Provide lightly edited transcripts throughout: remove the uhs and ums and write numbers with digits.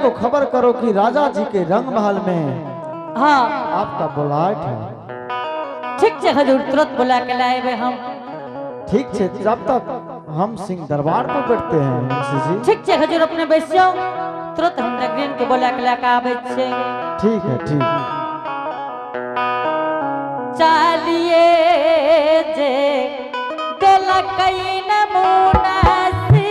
को खबर करो कि राजा जी के रंग महल में हाँ। आपका बुलाहट है। ठीक छै हजूर, तुरंत बुला के लाएबे हम। ठीक है, जब तक हम सिंह दरबार पर बैठते हैं मुंशी जी। ठीक छै हजूर, अपने बैसियो, तुरंत हम डगरीन के बोला के लाके आबै छियै। ठीक है ठीक। चालिए जे देलकै नमूनासी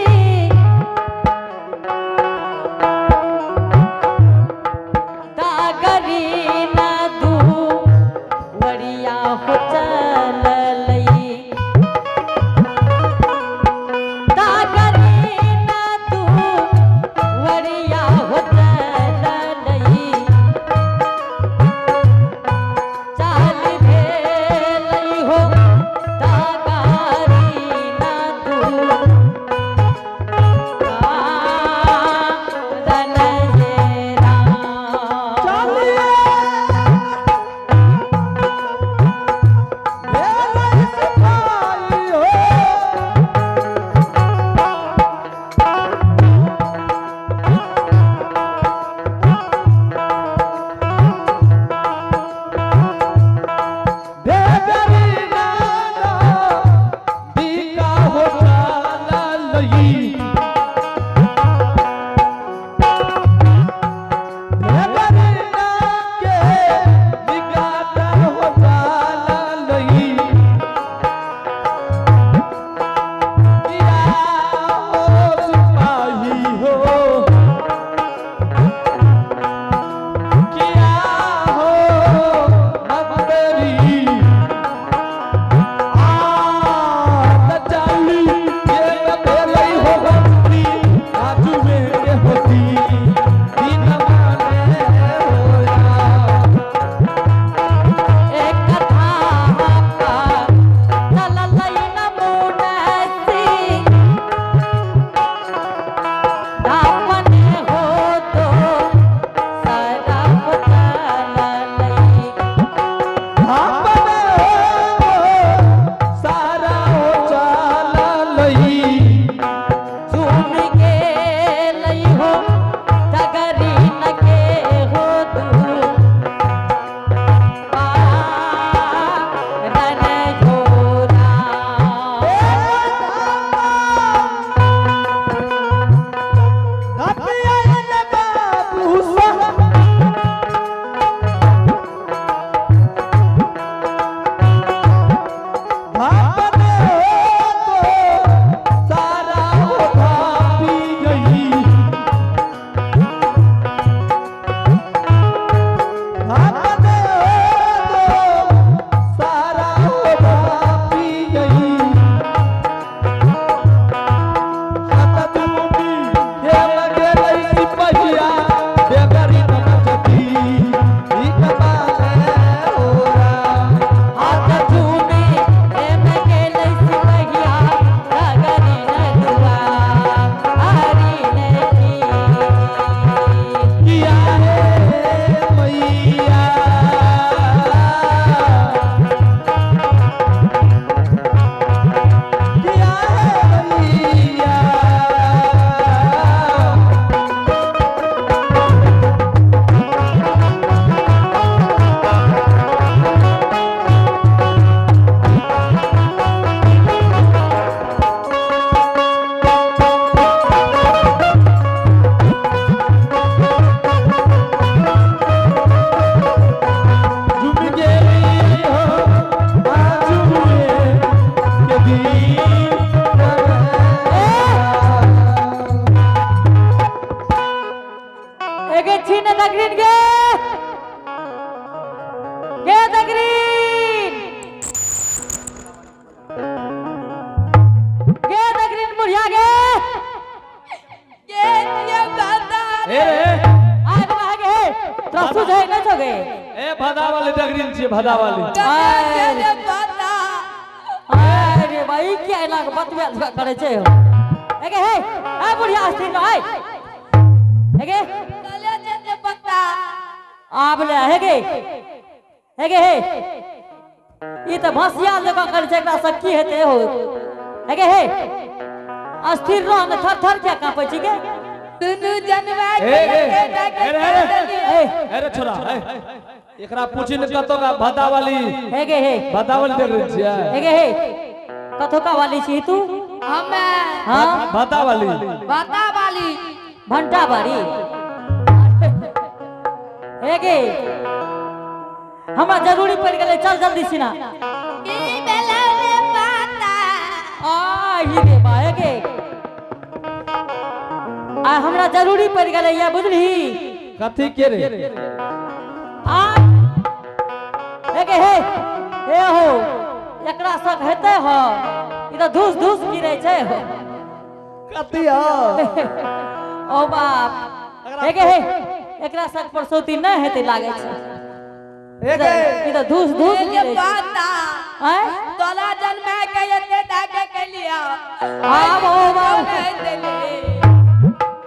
दागरी न दू वरिया हो चललै, दागरी न दू वरिया हो चललै, चाल भेलै हो दागरी न दू एक कथा का चललै नमूनासी, दापन हो तो सरफ चललै। चूम गेलै हो डगरी न के हो दू रन झोरा। हाथ चूमे एम गेलै सिपहिया, डगरी न दुआ हरी ने की। एगे छी ने दगरीन गे, गे दगरीन, गे दगरीन बुढ़िया गे। गे दिया दादा। ए रे। आग गे तोरा सुझै नै छौ गे? ए, भदा वाली डगरीन छियै, भदा वाली। गे रे दादा। अरे भाई, क्या एना के बतबे करै छै हो? एगे हे, ए बुढ़िया, स्थिर रह एगे। चले जे पता। आब ले हे गे, हे गे हे, ई तऽ भसिया जकाँ करै छै, एकरा से की हेतै हो? हे गे हे, अस्थिर रह ने, थर थर किया काँपै छी गे? दुनू जनवा ए, के ए, बेटा के ए, रे, रे। देलियै। ए अरे छोरा ए, एकरा पूछी ने कतो का भदा वाली हे गे हे भदा वाली देख रही छियै हे गे हे कथो का वाली छी तू हमे हाँ भदा वाली बता वाली भंटा बारी हे गे हमरा जरूरी पड़ गेलै चल जल्दी सिना की भेलौ रे पता आ ही रे बा हे गे आ हमरा जरूरी पड़ गेलै या बुझली कथी के रे आ हे गे हे हे हो एकरा शक हेतै हो ई तऽ धूस धूस गिरै छै हो कथी हो ओ बाप हे गे हे एकरा शक परसौती नहि हेतै लागै छै हे गे ई तऽ धूस धूस रे गिरै छै पता आँय तोला जनवा के एते दाके केलियो आब ओ बाप नहीं देली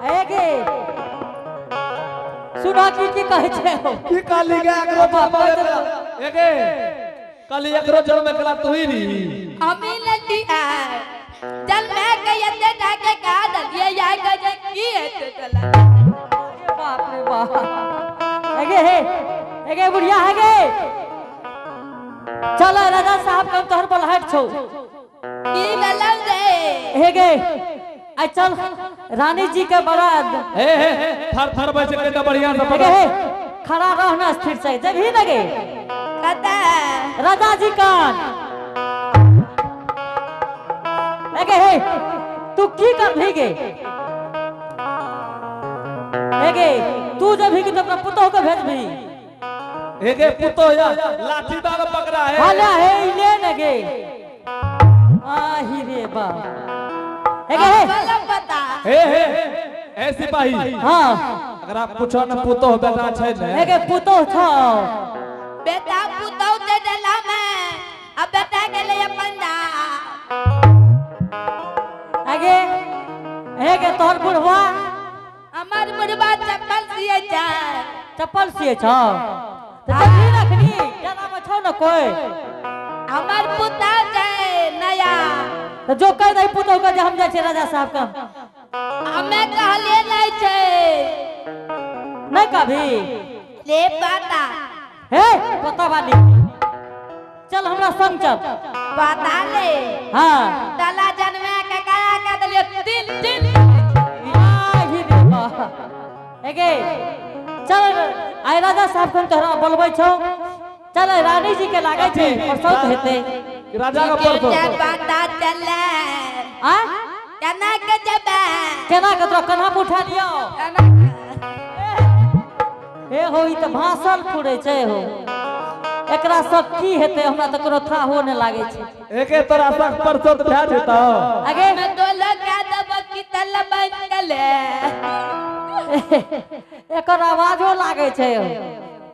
हे गे सुना की की कहै छै हो की कहली गे एकरो बाप एगे कल एकरो जन्म एकला तू ही रही हमी लटी आए जनवा के एते दाके का दलिए या के जे की हेतै तोला अरे बाप रे बाप हे गे हे हे गे बुढ़िया हे गे चल राजा साहब कम तोहर बलहट छौ की भेलौ रे हे गे आ चल रानी जी के बड़ा हे हे थर थर बैसे के त बढ़िया से हे गे पकड़ हे खड़ा रहना स्थिर से जब ही न गे कतै राजा जी कान हे गे हे तू की करभी गे हे गे तू जब ही कि तो अपना पुतोह के भेजभी एगे पुतो या लाठी दाग पकड़ा है हाला हे ई ले न गे आही रे बा हे गे हे भेलौ पता हे हे ए सिपाही हाँ अगर आप पूछो न पुतो बेटा छै हे ने गे पुतोह छौ बेटा पुतौ के डला में अब बेटा गेलै अपन दा आगे हे गे तोहर बुढ़वा हमर बुढ़बा चप्पल सिए छै चप्पल सिए छौ तऽ जल्दी रखनी डेरा में छौ न कोई हमर पुतौ छै नया तऽ जो कह दही पुतोह के जे हम जाइ छियै राजा साहब के हमे कहलिए नहि छै नहीं कभी ले पता हे पता वाली चल हमरा संग चल पता ले हाँ तला जनमे के काया के देलिए तिल तिल आही रे बा हे गे चल आइ राजा साहब के तोहरा बोलबै छौ चल रानी जी के लागै छै परसौत हेतै राजा का परसो के पता चले आ केना के जेबै केना के तोरा कन्हा पर उठा लियौ केना हे हो ई तऽ भाषल फुरै छै हो एकरा सब की हेतै हमरा तऽ कोनो थाहो नहि लागै छै एगे तोरा सख परसो त भए जेतौ आगे मैं तो लगा दब की तल बन गले एकर आवाजो लागै छै हो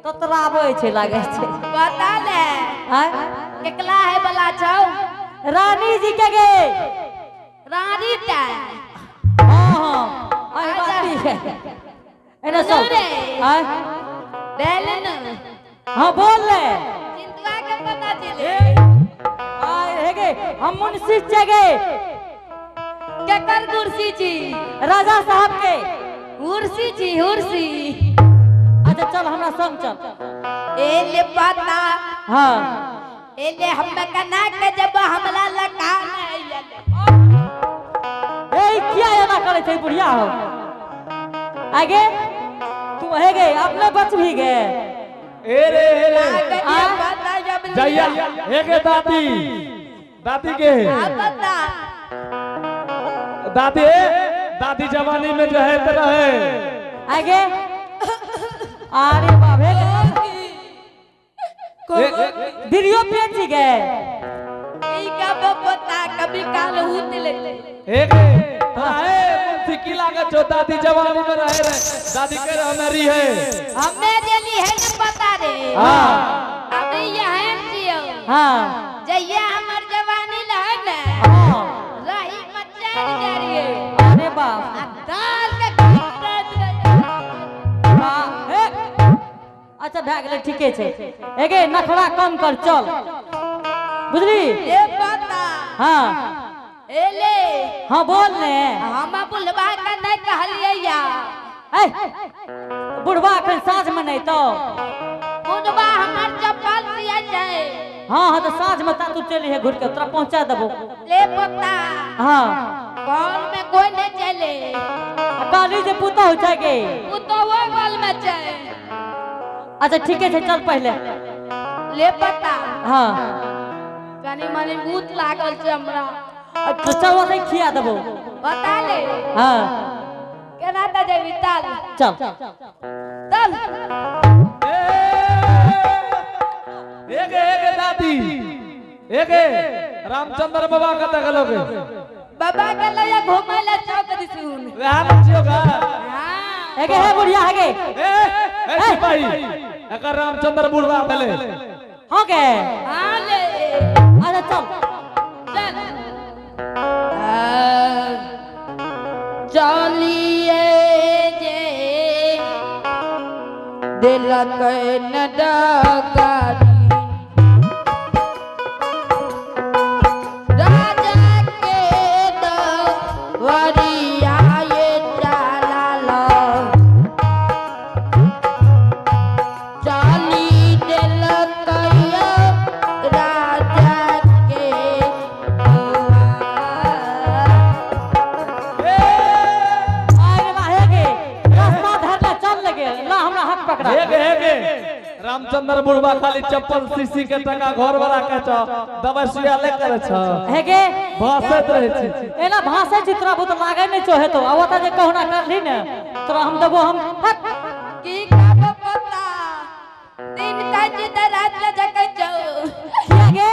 ततराबै छै लागै छै पता ले आँय? केकला है बला छौ रानी जी के गे रानी टा हाँ हाँ अरे बाती है एने सब रे। आँय? देल न हाँ बोल ले चिंतवा के पता चले आय हे गे हम मुंशी छियै गे केकर कुर्सी छी राजा साहब के कुर्सी छी कुर्सी अच्छा चल हमरा संग चल ए ले पता हाँ ए ले हम कना के जब हमला लगा नहीं ए किया एना करै छै बुढ़िया हो आगे तू हे गे अपने बच भी गे ए रे ए रे आगे आ? पता जब जइया एगे दादी दादी के आ पता दादी ए, दादी जवानी में जो है त रहे आगे अरे बाप हे गे ए, ए, बीड़ियो पिए छी गे ई का पता कभी काल हुत ले एगे तोरा ए मुंशी की लागत छौ दादी जवानी में रहे रे दादी के रहे मेरी है हमे जेली है न पता रे हाँ अभी यहाँ जियो हाँ जइया हमर जवानी लहे न हाँ रही मचार जारिए अरे बाप आ दाल के काटत रहे। बा- हे। अच्छा भए गेलै ठीके छै हे गे नखरा कम कर चल बुझली ए पता हाँ ए ले हाँ बोल ने हम बुलवा के नहीं कहलिए या। ए बुढ़वा अखन साँझ में नहीं तो। बुढ़वा हमर चप्पल सिया छै। हाँ हाँ तो साँझ में ता तू चली है घुर के तोरा पहुंचा देबो। ले पोता। हाँ। बॉल में कोई नहीं चले। आ काली जे पुतहु छै गे। पुतहु बॉल में छै। अच्छा ठीके छै चल पहले। ले पता। हाँ। कनी मनी भूत लागल छै हमरा। तो चल ओतै खिया देबो। बता ले। हाँ। केना त जेबी चल। चल। चल। एगे एगे दादी एगे रामचंद्र बाबा कतऽ गेलो गे? बाबा गेलो या घुमै ले चौक दिसुन। वएह ने छियौ गा। हाँ। एगे हे बुढ़िया हेगे। ए ए सिपाही एकर रामचंद्र बुढ़वा भेलै। हाँ गे। हाँ ले। अच्छा चल। चल। चलिए जे दिलक न डकारी राजा के दवरिया ये चलाल चली दिलक राजा के अरे वाह हेगे रास्ता धरले चल लगे ला हमरा हाथ पकड़ा। हेगे हेगे रामचंद्र बुढ़वा खाली चप्पल सीसी के टका घर वाला के छ दवाई सुइया ले करे छ हेगे भासैत रहे छी। एना भासै छी तोरा बहुत लागै नहीं छो हेतो आ ओतऽ जे कहुना करली ने तोरा हम देबो हम हट। की कहबो पोता दिन कहै छी तऽ रात ले जकै छौ। किया गे?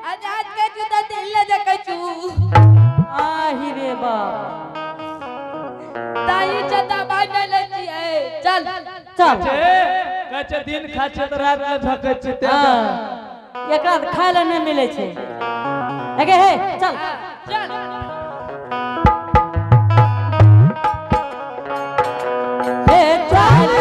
आ रात कहै छी तऽ दिन ले जकै छौ। आहि रे बाप। ताही छै दबाइ नहि लै छियै। चल। चल। कहै छै दिन खाइ छै तऽ रात मे झकै छै तें हाँ। एकरा खाय लए नहि मिलै छै। हेगे हे चल। चल। हे चल।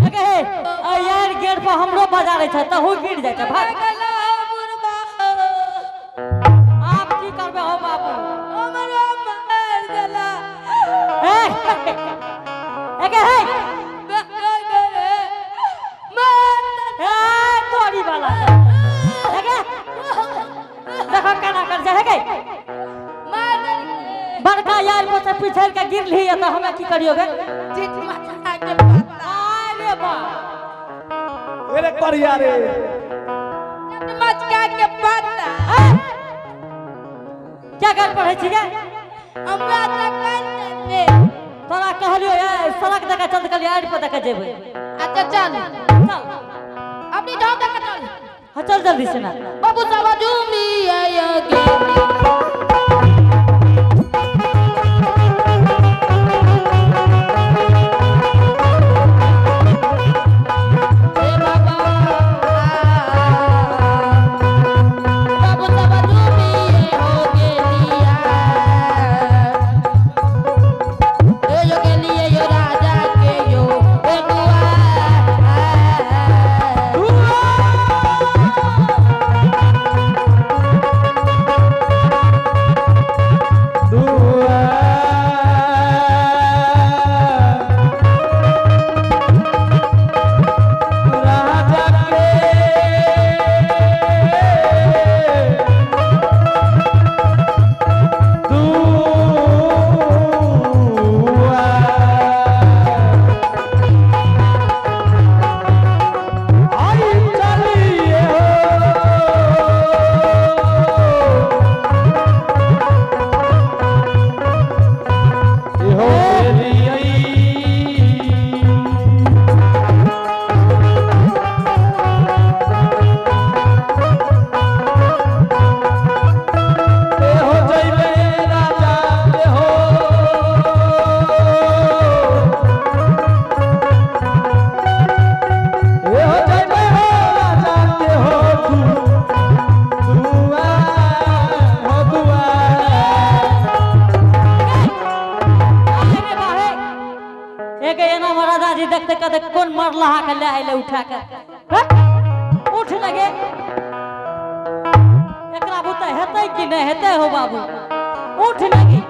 हेगे हे आ यार गेट पर हमरो बजा रै छै तहु गिर जाइ छै भाग। गेलो बुढ़बा। आब की करबै हो बाबू? हमरो मार देला। हे हेगे हे। मार ए तोरी वाला। हेगे देखो केना कर छै हेगे। मार देलकै। बड़का यार पर से पिछड़ के गिरली तऽ हमे की करियो गे? चित मचा के पता। अरे बाप। अरे करिया रे। चित मचका के पता। ए! क्या घर पढ़ै छियै? हमरा तऽ कान चलले। तोरा कहलियो ए सड़क दऽ के चल कहलियै आड़ि पर दऽ के जेबै। अच्छा चल। चल। अपनी जाओ दऽ के चल। हाँ चल जल्दी से ना। बाबू सब झूमी आया गे। हे बाबा बाबू सब झूमी हो गेलिया। ए यो गेलिए यो राजा के यो ए दुआ। ए देखते कहते कोन मरलहा के ले आइले उठा के। उठ लगे, एकरा बुते हेतै कि नहीं हेतै हो बाबू, उठ लगे।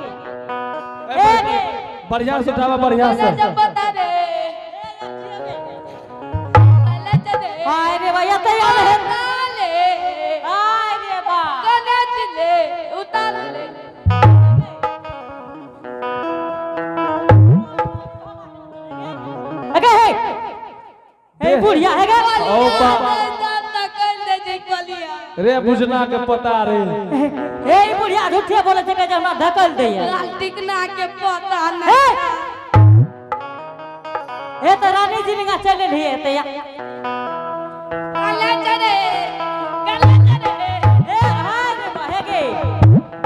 बढ़िया से उठावा, बढ़िया से। पता रे गले चले। हाय रे भैया तैयार है। उतार ले। हाय रे बा। गले चले उतार ले। अगे हे हे बुढ़िया हे गे। ओ बा। रे बुझना के पता रे। हे बुढ़िया झूठे बोले छै जे हमरा धकल दैया। टिकना के पता हे नहीं। हे त रानी जी लिंगा चले रही त या। गले चले गले चले। हे हाय रे बा हे गे,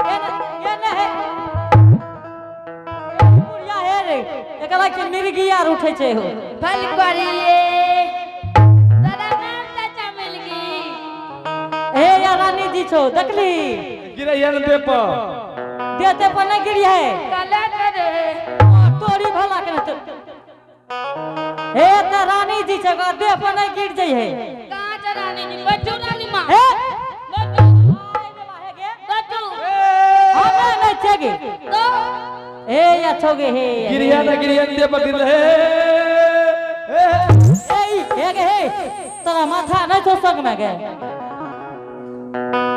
ए न ए न हे बुढ़िया हे रे, एकरा के मिर्गी आर उठै छै हो। भल करिए तोरा नाम चाचा मिल गई। हे या रानी जी छौ देखली। गिरैया ने दे पर। देते पर नहीं गिरी है। गले चले। तोरी भला के तो हे त रानी जी छै, ओकरा देह पर नहीं गिर जाइ है। कहाँ जा रानी जी? बैठू रानी माँ। हे बैठू। बैठू। हमे नहीं छेगे। तो हे या छोगे हे या। गिरिया ने गिरिया ने दे पर गिर हे हे। ए हे गे हे, तोरा माथा नहीं छौ संग में गे।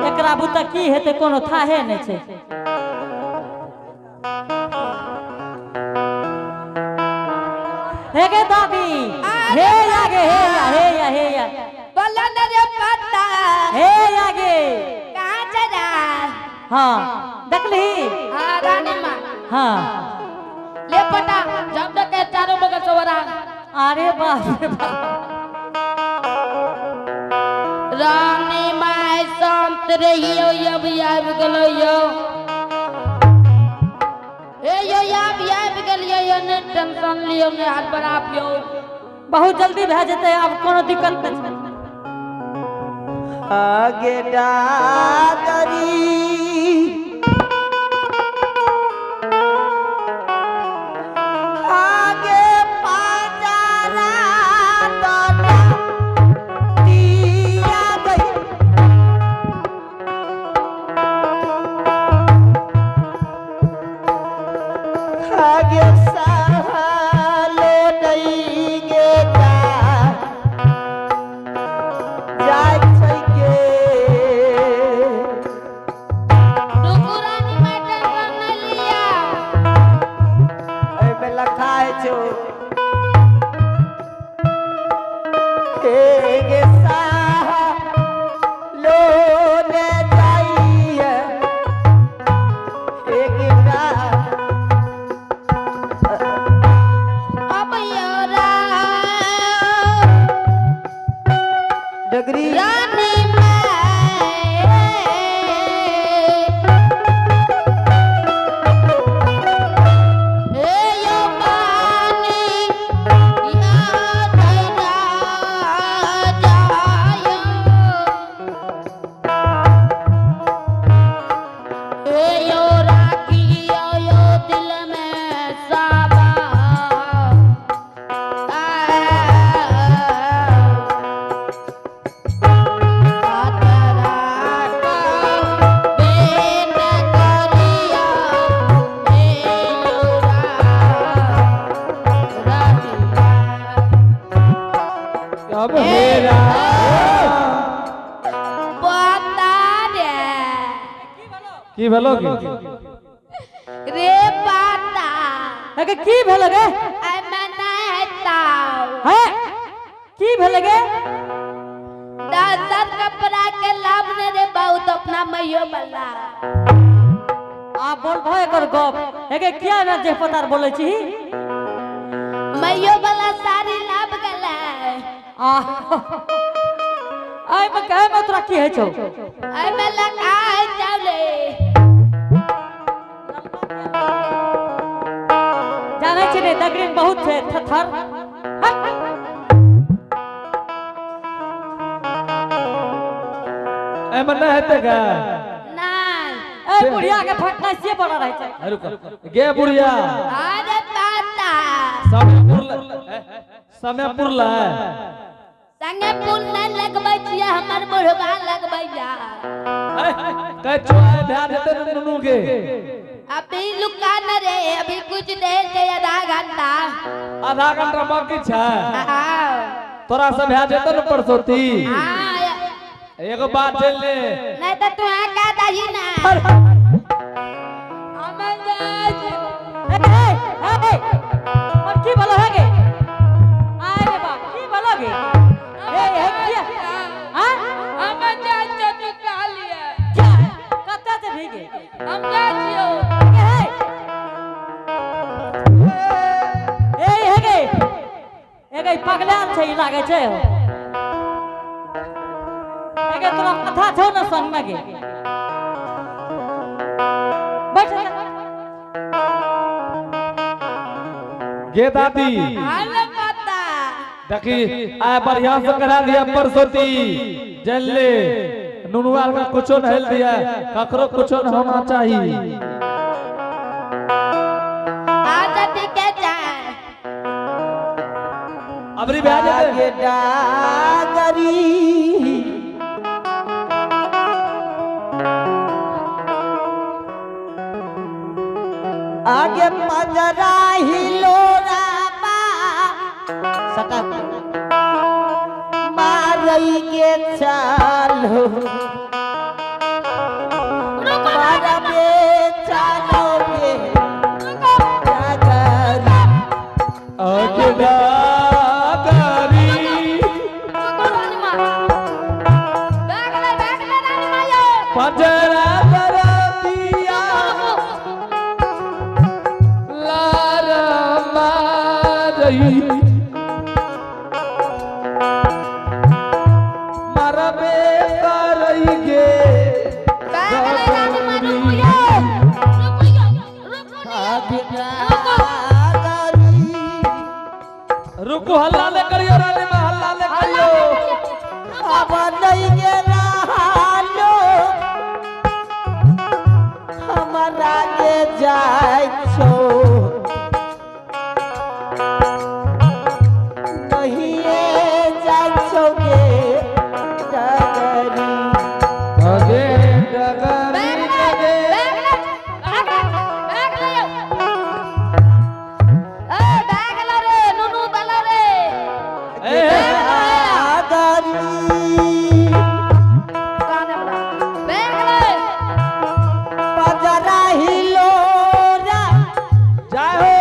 एकरा बुता की हेतै कोनो थाहे नहीं छै। हे गे दादी, हे या गे, हे या हे या हे या। बोला न रे पता। हे या गे। कहाँ चला? हाँ देखली। हाँ रानी माँ। हाँ ले पता जब तक के चारों बगल सवरा। अरे बाप रे बाप। रानी माँ शांत रहियो, अब आबि गेलो यो। ए यो आब आबि गेलियो यो, नहि टेंशन लियो, नहि हाथ बढ़ाबियो। बहुत जल्दी भए जेतै, आब कोनो दिक्कत नहि छै। आगे डागरी आगे पाजारा दादा दिया गई। आगे सालो नहीं गे जा जाय छै के। रुकू रानी माँ, टेंशन नहि लिया। एहिमे लखाय छौ हे गे सालो ने जाइए हे गे अब यो डगरी। रानी माँ ए यो पानी याद जायो। ए यो राखियो यो दिल में साबा अब हेरा। की भेलो की? रे पाता। अगे की भेल गे? आई मैं नहीं हेताओ। हे की भेल गे? 10 कपड़ा के लाभ ने रे बहुत अपना मैयो वाला। आ बोल भय एकर गप हेगे, किया ना जे पतार बोलै छी? मैयो वाला साड़ी लाभ गेलै। आ आइ में कहे में तोरा की होइ छौ? आई में लगा चावले। जानै छी ने दगरीन बहुत छै थथर। हट। एहिमे नहि हेतै गे? नहीं। ए बुढ़िया के फटनाइ से बड़ा रहै छै। रुक गे बुढ़िया। अरे पाता। समय पुरले, समय पुरला है। संगे पुल नहीं लगबै छियै, हमर बुढ़वा लगबैया। कह छो ध्यान देते न नुनू के। अभी लुका न रे, अभी कुछ देर के आधा घंटा। आधा घंटा बाकी छै। हाँ। तोरा सब भए जेतौ न परसोती। हाँ। एगो बात चल ले। नहीं तो तू यहाँ का दही ना। हमर जाय छियौ। हे हे और की भलो है गे? आय रे बाप, की भलो गे? हे हे किया? हां? हम जाय छियौ, तू कहलियै। क्या? कतऽ जेबही गे? हम जाय छियौ। हे हे हे गे, हे गे पगलायल छै ई लागै छै। हे गे तोरा कथा छौ न संग में गे? बैठ गे दादी। हाल पता। देखी आय बढ़िया से करा दिया परसोती। जल ले नुनुआ का कुछो नहीं दिया, ककरो कुछो न होना चाहिए। अच्छा ठीक है जाए। अबरी भए जेतै। आगे डागरी आगे पंजरा हिलोरा बा सटा मारई के चालो मारबे चालो गे डागरी। आगे डागरी। रुको रानी माँ। बैग ले, बैग ले रानी माँ यो। पंजरा दरदिया लार मारई मरबे करई गे। बैग ले रानी माँ, रुको यो। रुको यो, रुको नहीं। आगे डागरी। रुको हल्ला ले करियो रानी माँ, हल्ला ले करियो। अब नहीं गेला हालो हमरा के जाय छो नहीं जाय छो गे डगरी। आगे डगरी। बैग ले, बैग ले, बैग ले, बैग ले यो। ए, बैग ले रे, नुनू बला रे। ए, डगरी। काने वाला। बैग ले। पजरा हिलोरा जय हो।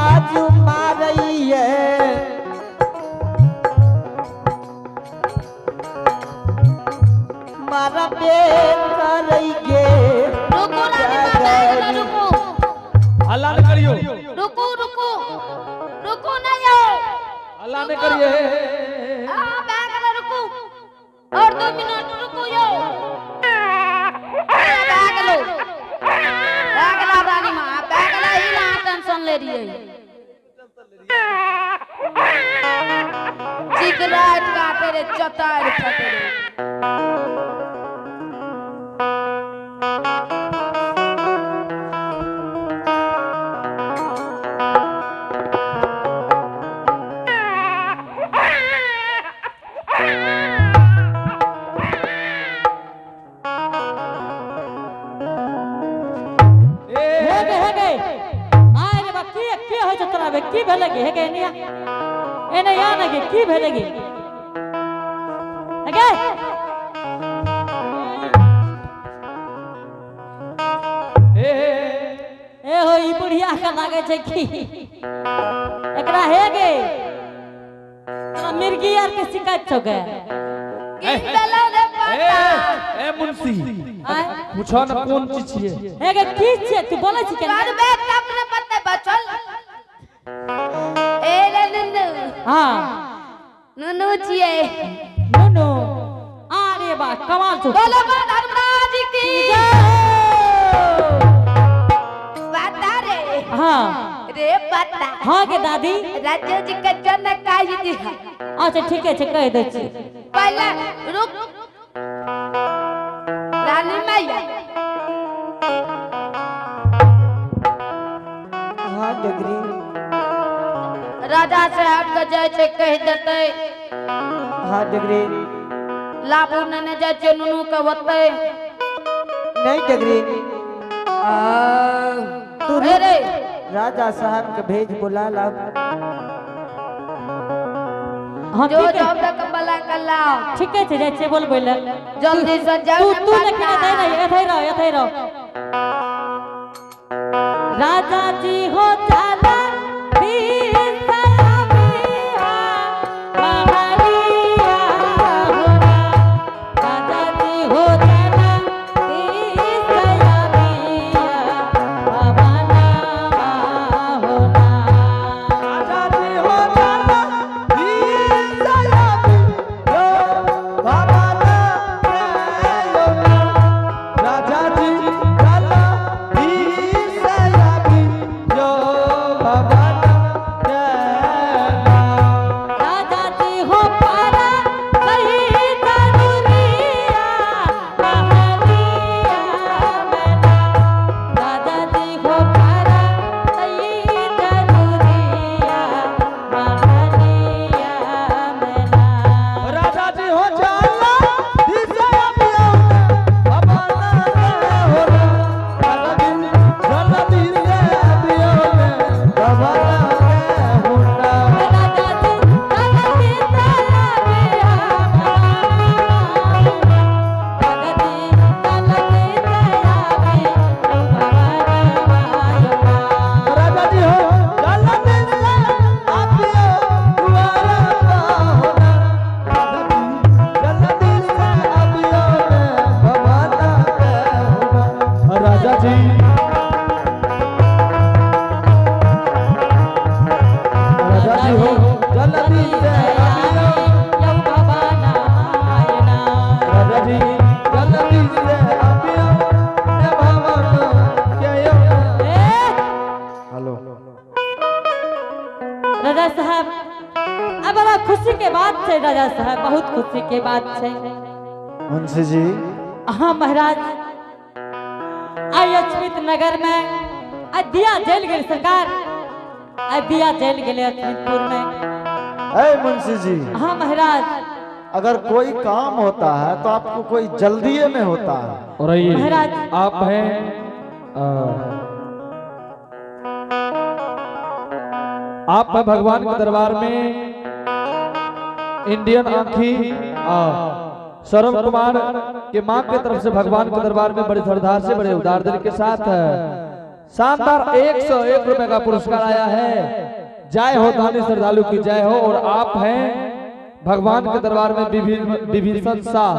आज मारैये मरबे करैगे। रुको रानी माँ, बैग ले, रुको। हल्ला ले करियो। रुको, रुको। रुको ना यो। हल्ला ले करियो। हाँ, बैग ले, रुको। और 2 मिनट रुको यो। बैग लो। बैग ला रानी माँ, बैग ला ही ना टेंशन ले रही है। सिगरेट काटे रे, चटार फटे रे। हे गे हे गे आय रे बा, की की होइ छै तोरा बे? की भेलै गे? हे गे एने आ, एने आ ने गे, की भेलै गे? हे गे ए ए हो ई बुढ़िया के लागै छै की एकरा। हे गे तोरा मिर्गी आर के शिकायत छौ गे? की भेलौ रे ए पता? ए मुंशी। आय। पूछो न कोन चीज छियै। हे गे की छियै? तू बोलै छी केना? करबे तब ने पता बचल। ए रे नुनू। हाँ। नुनू छियै। नुनू, अरे बा कमाल छौ। बोलो बा धर्मराज की। जय हो। पता रे। हाँ। रे पता। हाँ गे दादी। राज्य जी के जन काहि दिहा। अच्छा ठीक है, कहि दै छी। पहले रुक रानी मैया। हाँ डगरी। राजा साहब के जाइ छै कहि देतै। हाँ डगरी। लाबू नेने जाइ छै नुनू के ओतै। नहीं डगरी, तू हे रे। राजा साहब के भेज बुला ला। हाँ, जो ठीक है। जाओ तक बला के लाओ। ठीके छै, जाइ छियै बोलबै लए। जल्दी से जाओ। तू ने तू लेकिन पटना। एतै रही, एतै रह, एतै रह। राजा जी हो चला राजा जी हो चला होना। राजा जी हो जाला दीसया बियो भवाना योना। राजा जी जाला दीसया बियो भवाना योना। राजा जी हो पारा कहीं जरूरिया महलिया मना। राजा जी हो पारा कहीं जरूरिया महलिया मना। राजा जी हो जाला दीसया बियो भवाना योना। राजा जी जाला दीसया बियो भवाना योना। राजा जी राजा जी ताला बिया राजा जी ताला बिया भवाना। राजा जी हो जाला दीसया बियो दुआरा होना। राजा जी जाला दीसया बियो भवाना होना। राजा जी राजा जी हो जाला दीसया बियो। राजा जी जाला दीसया बियो भवाना योना। हेलो। राजा साहब, अब बड़ा खुशी के बात छै राजा साहब, बहुत खुशी के बात छै। मुंशी जी। हाँ महाराज, आइ अछमित नगर में आइ दिया जल गेल सरकार, आइ दिया जल गेलै अछमितपुर में। ए मुंशी जी। हाँ महाराज। अगर कोई काम होता है तो आपको कोई जल्दी में होता है। और ये महाराज। आप हैं आप हैं भगवान के दरबार में इंडियन आंखी सौरभ कुमार के मां के तरफ से भगवान के दरबार में बड़े श्रद्धा से बड़े उदार दिल के साथ शानदार 101 रुपए का पुरस्कार आया है। जय हो दानी श्रद्धालु की जय हो। और आप हैं भगवान के दरबार में विभीषण शाह।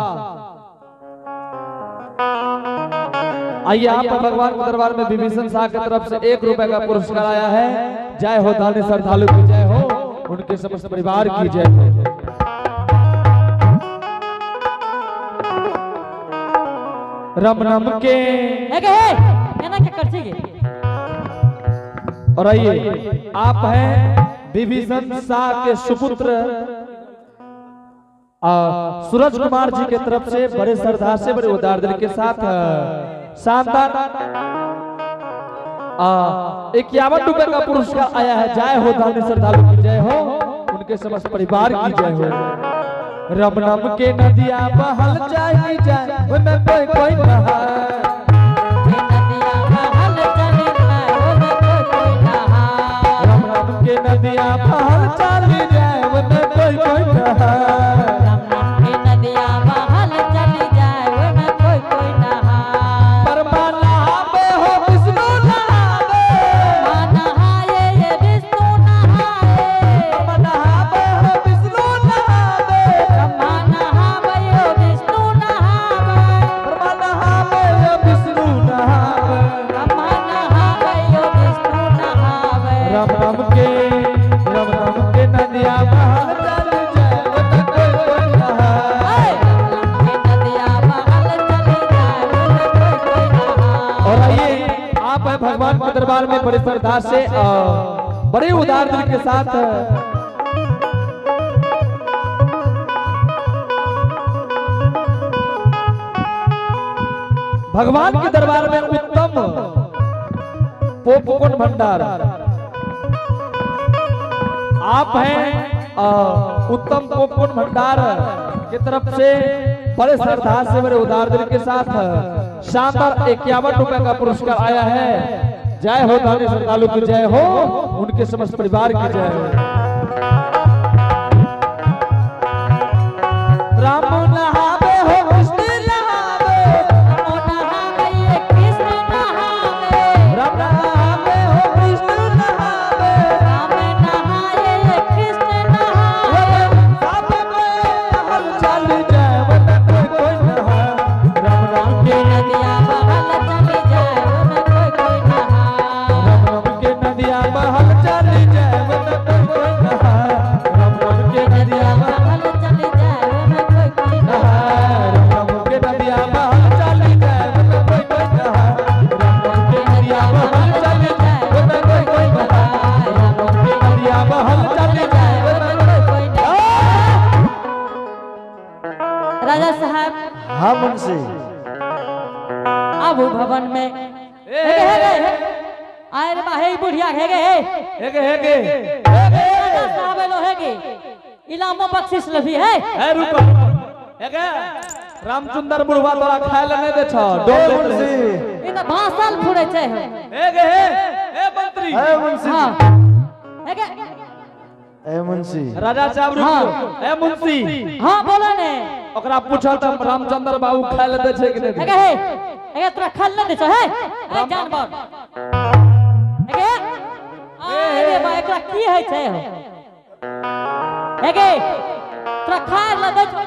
आइए, आप भगवान के दरबार में विभीषण शाह की तरफ से 1 रुपए का पुरस्कार आया है। जय हो दानी श्रद्धालु की जय हो, उनके समस्त परिवार की जय हो। रम रम के हे गे, हे एना के कर छी गे? और आइए, आप हैं विभीषण शाह के सुपुत्र सूरज कुमार जी के तरफ से बड़े श्रद्धा से बड़े उदार दिल के साथ शानदार 51 रुपए का पुरस्कार आया है। जय हो दानी श्रद्धालु की जय हो, उनके समस्त परिवार की जय हो। रम रम के नदिया बहल जाई जाए ओमे कोई कोई नहाए। हे नदिया बहल चली जाए, ओमे कोई कोई नहाए। रम रम के नदिया बहल चली जाए ओमे कोई कोई नहाए। राम नाम के नदिया बहल चली जाए, ओमे कोई कोई नहाए। परमा नहावे हो विष्णु नहावे। ब्रह्मा नहाए ये विष्णु नहाए। परमा नहावे हो विष्णु नहावे। ब्रह्मा नहावे ओ विष्णु नहावे। परमा नहावे हो विष्णु नहावे। ब्रह्मा नहावे ओ विष्णु नहावे। राम राम के राम राम के नदिया बहल चल जाए ओमे कोई कोई नहाए। राम नाम के नदिया बहल चली जाए, ओमे कोई कोई नहाए। और आइए, आप है भगवान के दरबार में बड़े श्रद्धा से बड़े उदार दिल के साथ भगवान के दरबार में उत्तम पॉपकॉर्न भंडार। आप हैं उत्तम पॉपकॉर्न भंडार की तरफ से बड़े श्रद्धा से बड़े उदार दिल के साथ शानदार 51 रुपए का पुरस्कार आया है। जय हो दानी श्रद्धालु की जय हो, उनके समस्त परिवार की जय हो। राम नहावे हो कृष्ण नहावे, राम नहावे ये कृष्ण नहावे, राम नहावे हो कृष्ण नहावे, राम नहाए ये कृष्ण नहावे। सब में हल चल जाए वन कोई कोई नहा, राम राम के नदिया बहल चली जाए वन कोई कोई नहा। राम राम के नदिया बहल चल जाए वन कोई कोई नहा, राम राम के नदिया बहल बहल चली जाए वन कोई कोई नहा, नहा। राम राम के नदिया बहल चल जाए वन कोई कोई नहा, राम राम के नदिया बहल चल जाए वन कोई कोई नहा, राम राम के नदिया बहल चल जाए वन कोई कोई नहा। राजा साहब। हाँ मुंशी। आबू भवन में। हे गे, हे गे, हे। आए रे बा, हे ई बुढ़िया, हे गे, हे। हेगे हेगे राजा साहब एलो, हे गे। इलामो बख्शिश लभी है। ए रुको हेगे, रामचंद्र बुढ़वा तोरा खाए ले नहीं दे छ ए डोल। मुंशी। ई त भाषण फुरै छै हो। हेगे हे ए मंत्री। ए मुंशी। हाँ हे गे। ए मुंशी। राजा साहब रुको। हाँ। ए मुंशी। हाँ बोलो ने। ओकरा पूछल त रामचंद्र बाबू खाए ले दे छै कि नहीं? हे गे, हे हे गे, तोरा खाल नहीं दे छौ, हे हे जानवर, हे गे। आए रे बा, एकरा की होइ छै हो? हे गे, तोरा खाए ल दै छौ?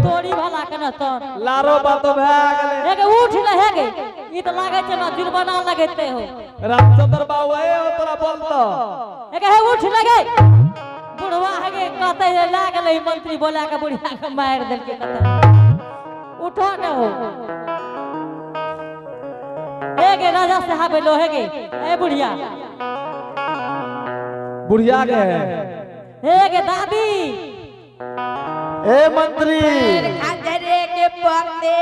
तोरी भला के न तोर लारो बात भए गेलै। हे गे, उठ ले हे गे, ई त लागै छै ना जुर्माना लगेते हो। रामचंद्र बाबू ए ओ तोरा बोलतो। हे गे, हे उठ ले गे बुढ़वा, हे गे, कहते जे ला गेलै मंत्री बोला के बुढ़िया के मारि देलकै कतऽ। उठो न हो। हे गे, राजा साहब एलो, हे गे, ए बुढ़िया। बुढ़िया के। हे गे दादी। ए मंत्री। खंजरे के पत्ते।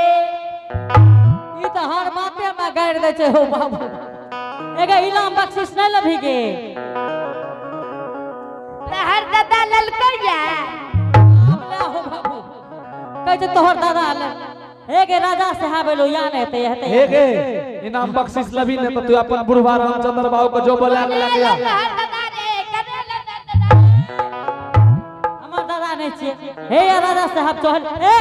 ई त हर बाते में गारि दै छै हो बाबू। हे गे, इलाम बख्शिश नहि लभी गे? तहर दादा ललको या। आब ले हो बाबू, कहै छै तोहर दादा ले। हे गे, राजा साहब एलो, या नहि हेतै हेतै। हे गे, इनाम बख्शिश लभी ने त तू अपन बुढ़वा रामचंद्र बाबू के जो बोला के लगे। तहर दादा रे कने लल दादा। हमर दादा नहि छियै। हे या राजा साहब चहल। ए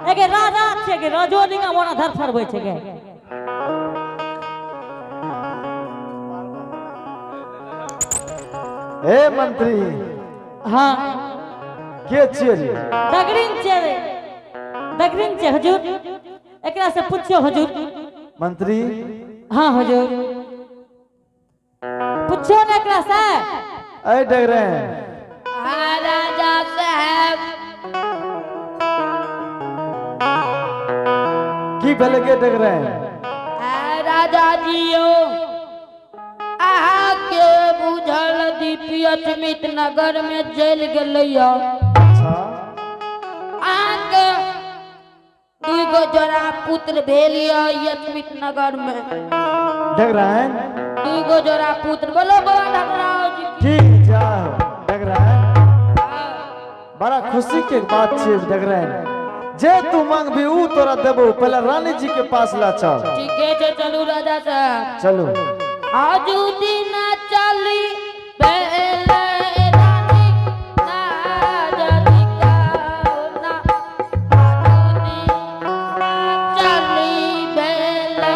हे गे, राजा छियै गे, रजो लिंगा मोना धर फरबै छै गे। ए मंत्री। हाँ। के छियै रे? दगरिन छियै रे, दगरिन छियै हुजूर, एकरा से पुछियो हुजूर। मंत्री। हाँ हुजूर, पुछियो ने एकरा से। ए डगरे। हाँ राजा साहब। की भेलै के डगरे? आ राजा जी, यो अहाँ के बुझल दीपी नगर में चलि गेलै। अच्छा। अहाँके दुगो जोड़ा पुत्र भेल यऽ यशमित नगर में। डगराइन। दुगो जोड़ा पुत्र, बोलो बौआ ढकराव जी। की जाओ डगराइन, बड़ा खुशी के बात छियै डगराइन, जे तू मांगबी ऊ तोरा देबो, पहले रानी जी के पास ला चल। ठीके छै, चलू राजा साहब। चलू। आजू दिन चली पहले रानी ना जदी ना, आजू दिन चली पहले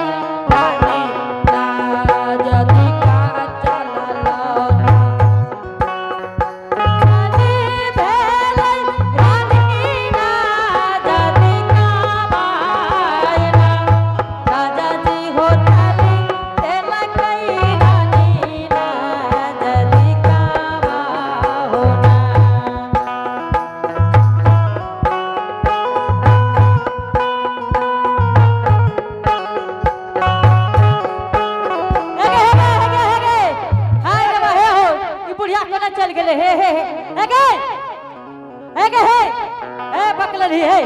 रानी ना जदी का चलल ना। रानी भेलै रानी ना जदी का बायना, राजा जी हो चली तेलकै रानी ना जदी का होना। हेगे हेगे हेगे हेगे, हाय रे बा, हे हो, ई बुढ़िया केना चल गेलै? हे हे हे, हेगे हेगे हे हे बकलरी हे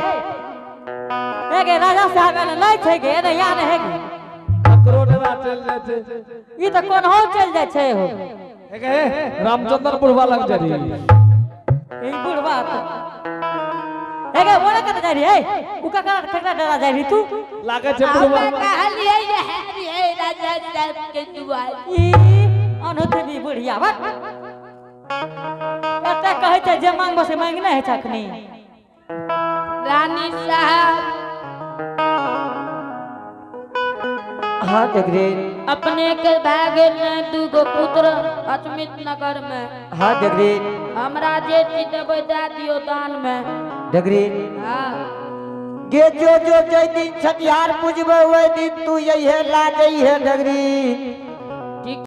हेगे, राजा साहब एने नहि छै गे, एने या ने हेगे। ककरो डेरा चलि जाइ छै। ई तऽ कोनहो चलि जाइ छै हो। रामचंद्र बुढ़वा लग जा रही। ई बुढ़वा एगे ओने कत जाय रही ए उ ककरा ककरा डरा जाय रही तू? लागे छै हम बुढ़वा। कहलिए ये राजा साहब के दुआर। ई अनहुतबी बुढ़िया बा एते कहै छै जे मांगबो से मांग नहि होइ छै अखनी। रानी साहब। हाँ डगरीन। अपने के भागे ने दूगो पुत्र अचमित नगर में। हाँ डगरीन। हमरा जे चीज देबै दए दियौ दान में। डगरीन। हाँ। गे जो जो जय दिन छठिहार पूजबे वही दिन तू यही ला जइहे डगरीन। ठीक।